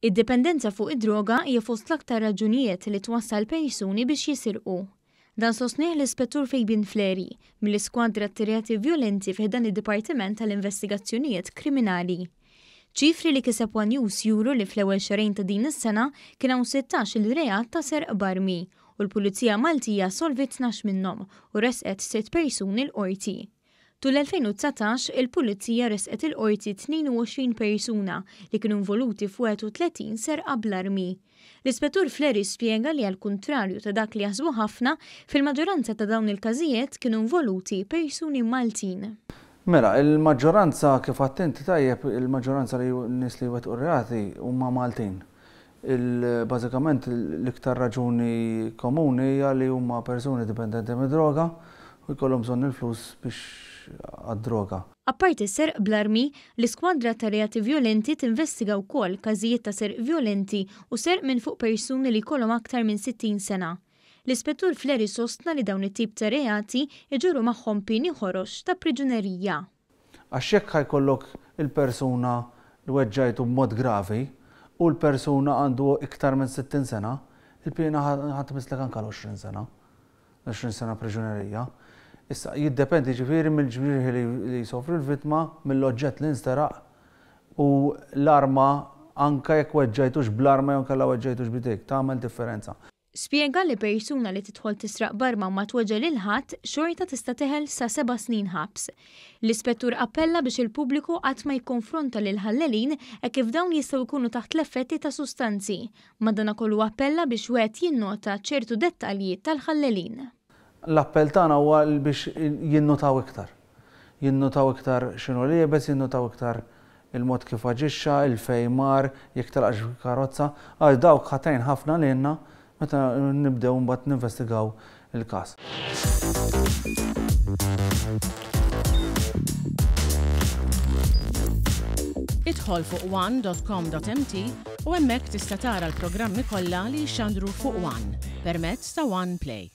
Id-dipendenza fuq id-droga hija fost l-aktar raġunijiet li twassal persuni biex jisirqu. Dan sostnieh l-Ispettur Fabian Fleri, mill-Iskwadra tar-Reati Vjolenti fi ħdan id-Dipartiment tal-Investigazzjonijiet Kriminali. Ċifri li kiseb one News juru li fl-ewwel xahrejn ta' din is-sena kien hawn 16-il reat ta' serq b'armi u l-Pulizija Maltija solviet 12 minnhom u ressqet sitt persuni l-Qorti. Tul l-2019, il-Pulizija ressqet il-Qorti 22 persuna li kienu involuti f'31 serqa bl-armi. L-Ispettur Fleri spjega li għall-kuntrarju ta' dak li jaħsbu ħafna, fil-maġġoranza ta' dawn il-każijiet kienu involuti persuni Maltin. Mela, il-maġġoranza, kif għedt inti tajjeb, il-maġġoranza li nies li jwettqu r-reati huma Maltin. Bażikament l-iktar raġuni komuni hija li huma persuni dipendenti mid-droga u jkollhom bżonn il-flus biex għad-droga. Apparti s-serq bl-armi, l-Iskwadra ta' Reati Vjolenti tinvestiga wkoll każijiet ta' serq vjolenti u serq minn fuq persuni li jkollhom aktar minn 60 sena. L-Ispettur Fleri sostna li dawn it-tip ta' reati jġorru magħhom pieni ħorox ta' priġunerija. Għax jekk ħa jkollok il-persuna li weġġajtu b'mod gravi u l-persuna għandu iktar minn 60 sena, il-piena ħa tmisslek anke l-20 sena, l-20 sena priġunerija. Issa, jiddependi ġifieri mill-ġrieħi li jsofri l-vittma, mill-oġġett li nsteraq u l-arma anke jekk weġġajtux bl-arma jew inkella weġġajtux b'idejk, tagħmel differenza. Spjega li persuna li tidħol tisraq b'arma u ma tweġġa' lil ħadd xorta tista' teħel sa seba' snin ħabs. L-Ispettur appella biex il-pubbliku qatt ma jikkonfronta lil ħallelin hekk kif dawn jistgħu jkunu taħt l-effetti ta' sustanzi. Madanakollu appella biex wieħed jinnota ċertu dettalji tal-ħallelin. L-appell tagħna huwa biex jinnutaw iktar. Jinnutaw iktar x'inhu liebes, jinnutaw iktar il-mod kif aġixxa, il-fejn mar, jekk telaqx b'karozza, għax dawk ħa tgħin ħafna lilna meta nibdew imbagħad ninvestigaw il-każ. Idħol fuq one.com.mt u hemmhekk tista' tara l-programmi kollha li jixxandru fuq One permezz ta' One Play.